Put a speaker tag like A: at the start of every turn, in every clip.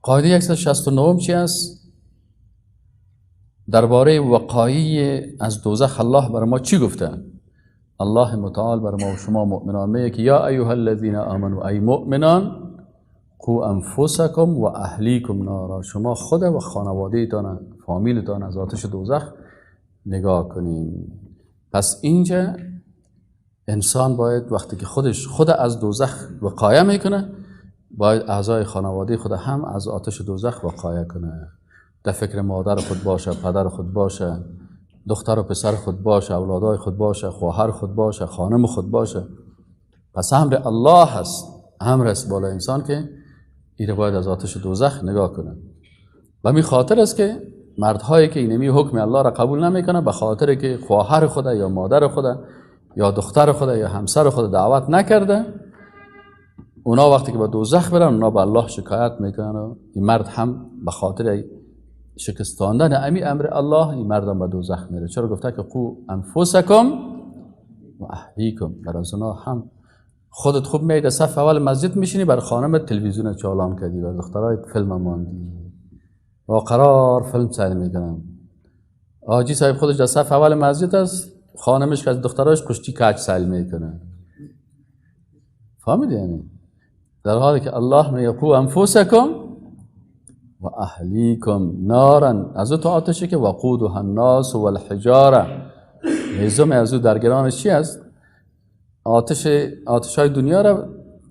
A: قاعده 169 چی است؟ درباره وقایع از دوزخ الله بر ما چی گفته؟ الله متعال بر ما و شما مؤمنان میگه که یا ایها الذین آمنوا، ای مؤمنان، قو انفسکم و اهلیکم نارا، شما خود و خانواده‌تان، فامیلتان از آتش دوزخ نگاه کنین. پس اینجا انسان باید وقتی که خودش خود از دوزخ وقایه میکنه، باید اعضای خانواده خود هم از آتش دوزخ وقایه کنه. در فکر مادر خود باشه، پدر خود باشه، دختر و پسر خود باشه، اولادای خود باشه، خواهر خود باشه، خانم خود باشه. پس امر الله هست، امر است بالا انسان که ایره باید از آتش دوزخ نگاه کنه. و می خاطر است که مردهایی که اینمی حکم الله را قبول نمیکنه، به خاطر که خواهر خود یا مادر خود یا دختر خود یا همسر خود دعوت نکرده، اونا وقتی که به دوزخ برن اونا به الله شکایت میکنن و این مرد هم به خاطر شکستاندن امی امر الله این مرد هم به دوزخ میره. چرا گفته که قو انفسکم و اهلیکم؟ بر از اونا هم خودت خوب میای در صف اول مسجد میشینی، بر خانم تلویزیون چالان کردی، بر دخترای فیلم ماندی با قرار فیلم سعی میکنن. حاجی صاحب خودش در صف اول مسجد است، خانمش که از دختراش کشتی کج سعی میکنه. فهمیدی یعنی؟ در حالی که الله میگه قو انفسکم و اهلیکم نارا، از او تا آتشی که وقودها الناس والحجاره، هیزم از او در گرانش چی است؟ آتش های دنیا را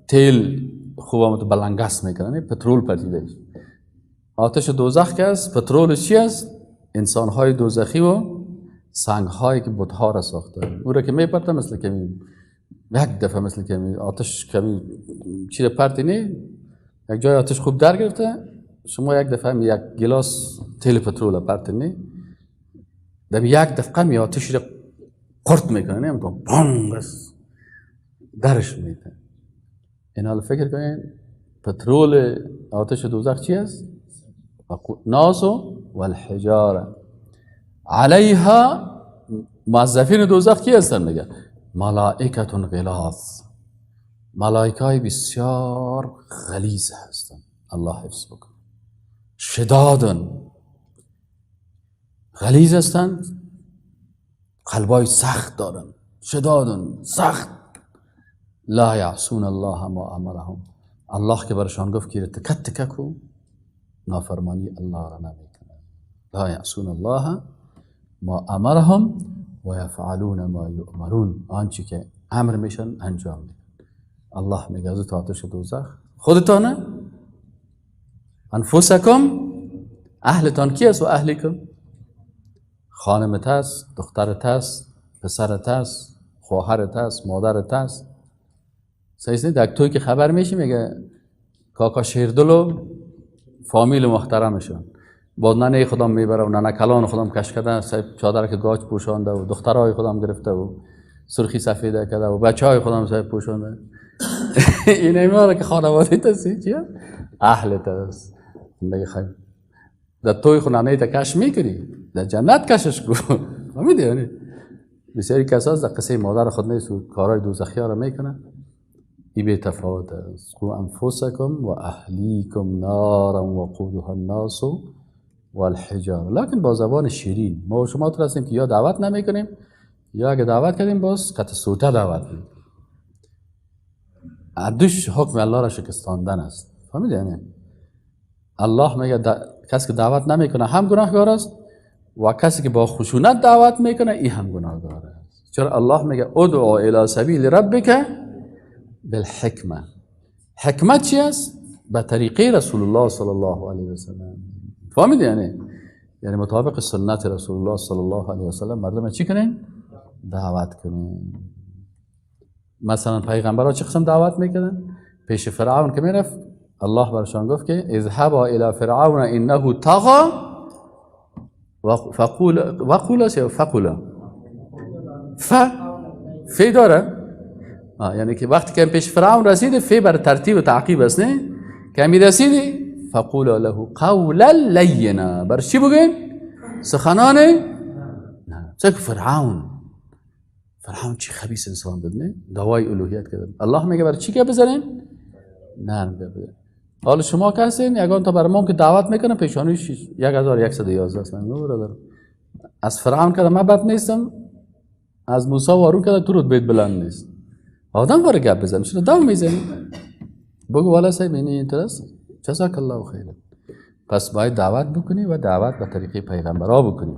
A: تیل خوب آمد بلنگس میکنن، پترول پدیده. آتش دوزخ که است، پترول چی است؟ انسان های دوزخی و سنگ هایی که بتها را ساخته، او را که میپرته مثل که یک دفعه مثل که آتش کمی چی را پرتی نی، یک جای آتش خوب در گرفته، شما یک دفعه یک گلاس تیل پترول پرتی نی، دم یک دفعه می آتش را قرط میکنه، نمیتون بانگ است درش میده. این حال فکر کنین پترول آتش دوزخ چی است؟ ناس و الحجاره علیها. موظفین دوزخ کی هستن؟ میگه ملائکة غلاظ، ملائکه های بسیار غلیظ هستن، الله حفظ بکنه، شدادن، غلیظ هستند، قلبای سخت دارن، شدادن، سخت. لا یعصون الله ما امرهم، الله که برشان گفت که تکت تککو، نافرمانی الله را نمیکنه. لا یعصون الله ما امرهم و یفعلون ما یؤمرون، آنچه که امر میشن انجام میدن. الله میگه از آتش دوزخ خودتانه، انفسکم، اهلتان کی است و اهلیکم؟ خانمت است، دخترت است، پسرت است، خواهرت است، مادرت است. صحیح نیست؟ توی که خبر میشی میگه کاکا شیردل و فامیل محترمشون، با ننه خودم میبره و ننه کلان خودم کش کرده، صاحب چادر که گاج پوشانده و دخترای خودم گرفته و سرخی سفیده کرده و بچه های خودم صاحب پوشانده. این اینا که خانواده تاست، چیه؟ اهل تاست. میگه خیلی در توی خو ننه تا کش میکنی، در جنت کشش کو. فهمیدی یعنی؟ بسیاری کساس در قصه مادر خود نیست و کارهای دوزخی ها را میکنه. ای بی تفاوت است. قو انفسکم و اهلیکم نارا وقودها الناس والحجاره، لکن با زبان شیرین. ما و شما تو هستیم که یا دعوت نمیکنیم یا اگه دعوت کردیم باز قطع سوته دعوت میکنیم. عدوش حکم الله را شکستاندن است. فهمیدی یعنی؟ الله میگه کسی که دعوت نمیکنه هم گناهکار است و کسی که با خشونت دعوت میکنه ای هم گناهکار است. چرا الله میگه ادعو الی سبیل ربک بالحکمه. حکمت چی است؟ به طریقه رسول الله صلی الله علیه و سلم. فهمیدی یعنی؟ یعنی مطابق سنت رسول الله صلی الله علیه و سلم مردم چی کنین؟ دعوت کنین. مثلا پیغمبرها چه قسم دعوت میکردن؟ پیش فرعون که میرفت الله برشان گفت که اذهبا الی فرعون انه طغى فقول وقول فقول ف فی داره، یعنی که وقتی که پیش فرعون رسید فی بر ترتیب و تعقیب است، نه که می رسیدی فقول له قولا لینا، بر چی بگین؟ سخنانه نه. چه فرعون، فرعون چی خبیث انسان بود، نه دعوای الوهیت کرد. الله میگه بر چی که بزنین؟ نرم بزنین. حالا شما که هستین یگان تا برای ما که دعوت میکنه پیشانیش 1111 است. من برادر از فرعون کردم من بد نیستم، از موسی و هارون کردم تو رتبه بلند نیست. آدم باره گپ بزن، چرا دو میزنی؟ بگو والا صاحب اینی اینطور است، جزاک الله خیرا. پس باید دعوت بکنی و دعوت به طریقه پیغمبرا بکنی.